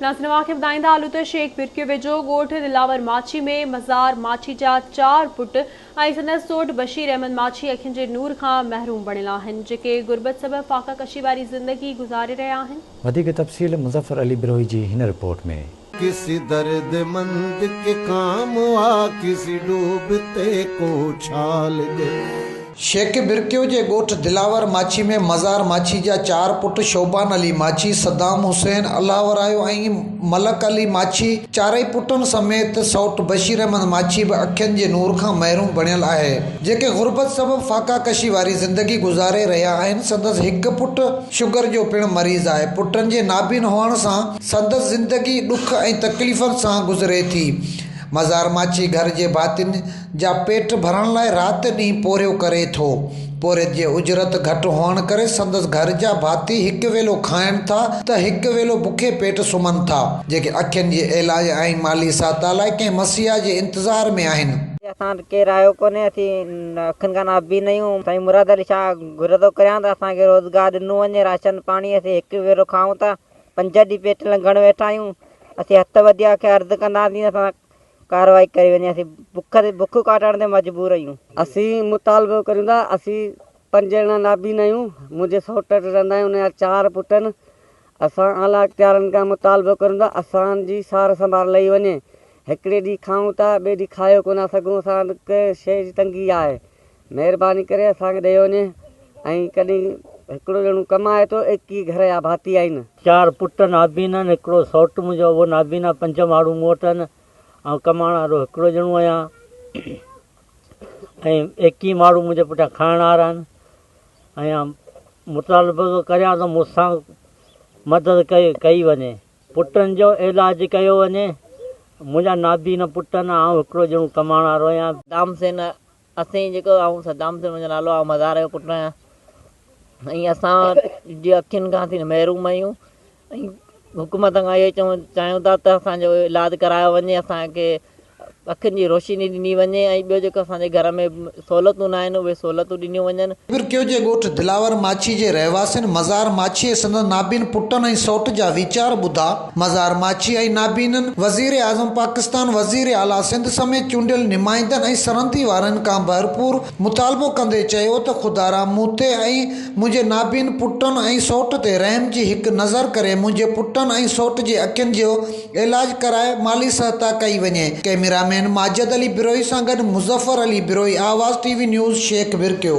ناظرين اوهان کي ٻڌائيندا هلون ته شيخ برڪيو ويجهو ڳوٺ دلاور ماڇي ۾ مزار ماڇي جا چار پٽ ۽ سندس سوٽ بشير احمد ماڇي اکين جي نور کان محروم بڻيل آهن جيڪي غربت سبب فاقه ڪشي واري زندگي گذاري رهيا آهن. وڌيڪ تفصيل مظفر علي بروهي جي هن رپورٽ ۾. ڪسي درد مند ڪي ڪام آ ڪسي ڊوبتي ڪو اڇال the. Sheikh برڪيو جي ڳوٺ دلاور ماڇي ۾ مزار ماڇي جا چار پٽ شعبان علي ماڇي، صدام حسين، الله ورايو ۽ ملڪ علي ماڇي چارئي پٽن سميت سئوٽ بشير احمد ماڇي به اکين جي نور کان محروم بڻيل آهي جيڪي غربت سبب فاقا ڪشي واري زندگي گذاري رهيا آهن سندس هڪ پٽ شگر جو پڻ مريض آهي پٽن جي نابين هئڻ سان سندس زندگي ڏک ۽ تڪليفن سان گذري ٿي مزار ماڇي گهر جي ڀاتين جا پيٽ ڀرڻ لاء رات ڏينهن پورهيو ڪري ٿو. پورهيت جي اجرت گهٽ هئڻ ڪري سندس گهر جا ڀاتي هڪ ويلو کائن ٿا ته هڪ ويلو بکي پيٽ سمهن ٿا، جيڪي اکين جي علاج ۽ مالي سهتا لاء ڪنهن مسيحا جي انتظار ۾ آهن. اسان وٽ ڪير آيو ڪونهي، اسين اکين کان نابين آهيون. سائين مراد علي شاهه گهر ٿو ڪريان ته اسان کي روزگار ڏنو وڃي، راشن پاڻي اسين هڪ ويلو کائون ٿا، پنج ڏينهن پيٽ لنگهڻ ويٺا آهيون. اسين هٿ ٻڌي آکي عرض ڪنداسين ته اسان ڪارروائي ڪئي وڃي اسين بک تي بک ڪاٽڻ تي مجبور آهيون. اسين مطالبو ڪريون ٿا اسين پنج ڄڻا نابين آهيون منهنجي سئوٽ وٽ رهندا آهيون ان جا چار پٽ آهن اسان اعليٰ اختيارن کان مطالبو ڪريون ٿا اسان جي سار سنڀال لهي وڃي هڪڙي ڏينهن کائون ٿا ٻئي ڏينهن کايو ڪونه ٿا سگهون اسان وٽ ڪنهن شيء جي تنگي آهي مهرباني ڪري اسان کي ڏيو وڃي ۽ ڪڏهن هڪڙو ڄڻو ڪمائي ٿو ايڪيهه گهر جا ڀاتي آهن. چار پٽ نابين آهن، هڪڙو سئوٽ منهنجو اهو نابين آهي، پنج ماڻهو مون وٽ آهن، آئون ڪمائڻ وارو هڪڙو ڄڻو آهيان ۽ ايڪيهه ماڻهو منهنجي پٺيان کائڻ وارا آهن ۽ آئون مطالبو ٿو ڪريان ته مون سان مدد ڪئي وڃي. پٽن جو علاج ڪيو وڃي، منهنجا نابين پٽ آهن، آئون هڪڙو ڄڻو ڪمائڻ وارو آهيان. صدام حسين اسين جيڪو آئون صدام حسين منهنجو نالو آئون مزار جو پٽ آهيان ۽ اسان جي اکين کان اسين محروم آهيون ۽ حڪومت کان اهو چون چاهيون ٿا ته اسانجو علاج ڪرايو وڃي اسانکي اکين جي روشني ڏني وڃي ۽ ٻيو جيڪو اسانجي گهر ۾ سهولتون نه آهن اهي سهولتون ڏنيون وڃن. برڪيو جي ڳوٺ دلاور ماڇي جي رهواسين مزار ماڇي ۽ سندس نابين پٽن ۽ سئوٽ جا ويچار ٻڌا. مزار ماڇي ۽ نابينن، وزير اعظم پاڪستان، وزير اعليٰ سنڌ سميت چونڊيل نمائندن ۽ سرندي وارن کان ڀرپور مطالبو ڪندي چيو ته خدارا مون تي ۽ منهنجي نابين پٽن ۽ سئوٽ تي رحم جي هڪ نظر ڪري منهنجي پٽن ۽ سئوٽ جي اکين جو علاج ڪرائي مالي سهتا ڪئي وڃي. ڪئميرا مين ماجد علي بروهي سان گڏ Muzaffar Ali Brohi, Awaz T V news, Sheikh Birkio.